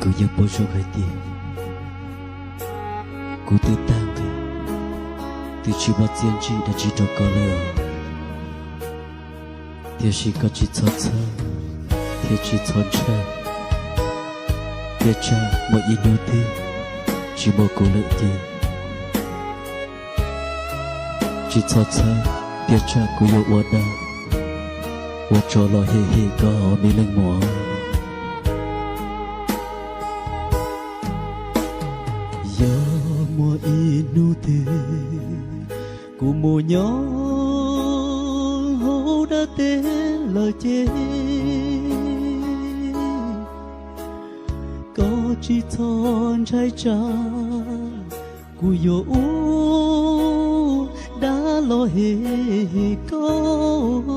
Tus yawg Npauj Zoo hais tias, kuv twb tag nqi, twb tsis muaj txiaj ntsig dab tsi rau koj lawm, tiam sis koj tsis txhob txhawj thiab tsis txhob ntshai. Tiam sis muaj ib hnub twg tsis muaj kuv lawm ces tsis txhob txhawj, tiam sis kuv yuav ua dag ua tsov los hem hem koj, me leej muam. Yog muaj ib hnub twg kuv mus nyob hauv dab teb lawm ces koj tsis txhob ntshai tsam, kuv yuav ua dag los hem koj.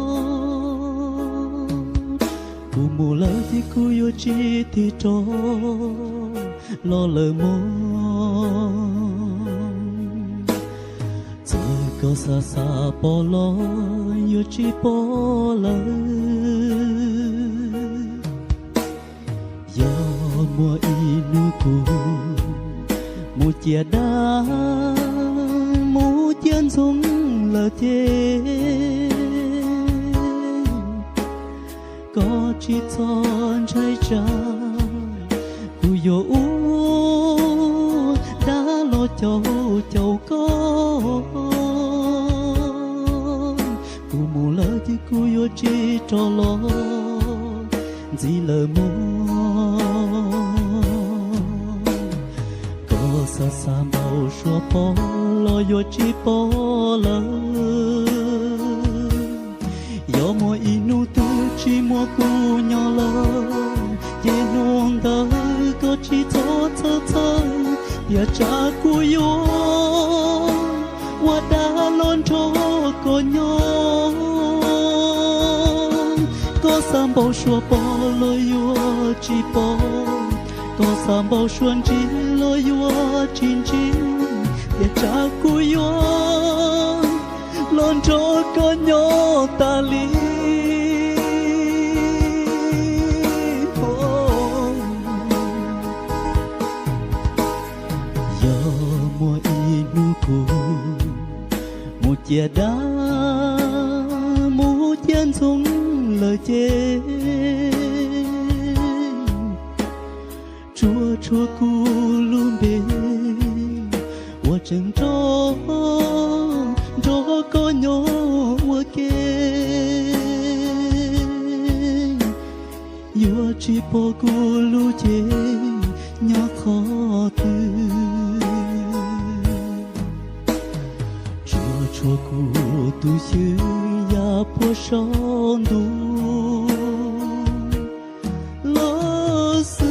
Kuv mus lawm ces kuv yuav tsis tig rov los lawm mog. Txawm koj xav xav pom los yuav tsis pom lawm. Yog muaj ib hnub kuv mus ciaj dab, mus ciaj ntxoov lawm ces koj tsis txhob ntshai tsam, kuv yuav ua dag los caum caum koj. Kuv mus lawm ces kuv yuav tsis rov los ntxiv lawm mog. Koj xav xav npaum suav pom los yuav tsis pom lawm. Yog muaj ib hnub twg tsis muaj kuv nyob lawm, ces hnub ntawd koj tsis txhob txhawj txhawj, tiam sis kuv yuav ua dag los nrog koj nyob. Koj xav npaum suav pom los yuav tsis pom, koj xav npaum suav ntsib los yuav tsis ntsib, tiam sis kuv yuav los nrog koj nyob tas li. Yog muaj ib hnub kuv mus ciaj dab, mus ciaj ntxoov lawm ces tsuas tshuav kuv lub npe uas tseem nrog nrog koj nyob ua ke. Yuav tsis pom kuv lub cev nyob qhov twg, tsuas tshuav kuv tus xyw ya puag saum ntuj los xwb.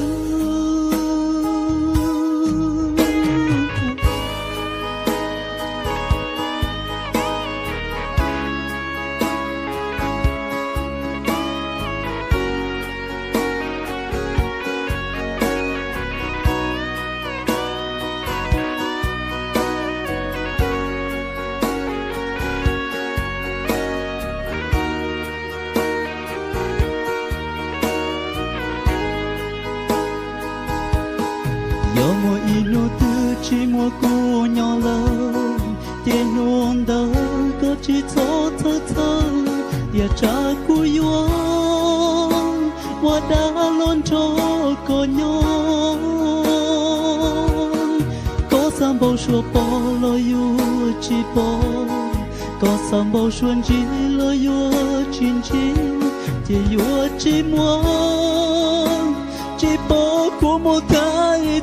Yog muaj ib hnub twg tsis muaj kuv nyob lawm, ces hnub ntawd koj tsis txhob txhawj txhawj, tiam sis kuv yuav ua dag los nrog koj nyob. Koj xav npaum suav pom los yuav tsis pom, koj xav npaum suav ntsib los yuav tsis ntsib, ces yuav tsis muaj, tsis pom kuv mus thaiv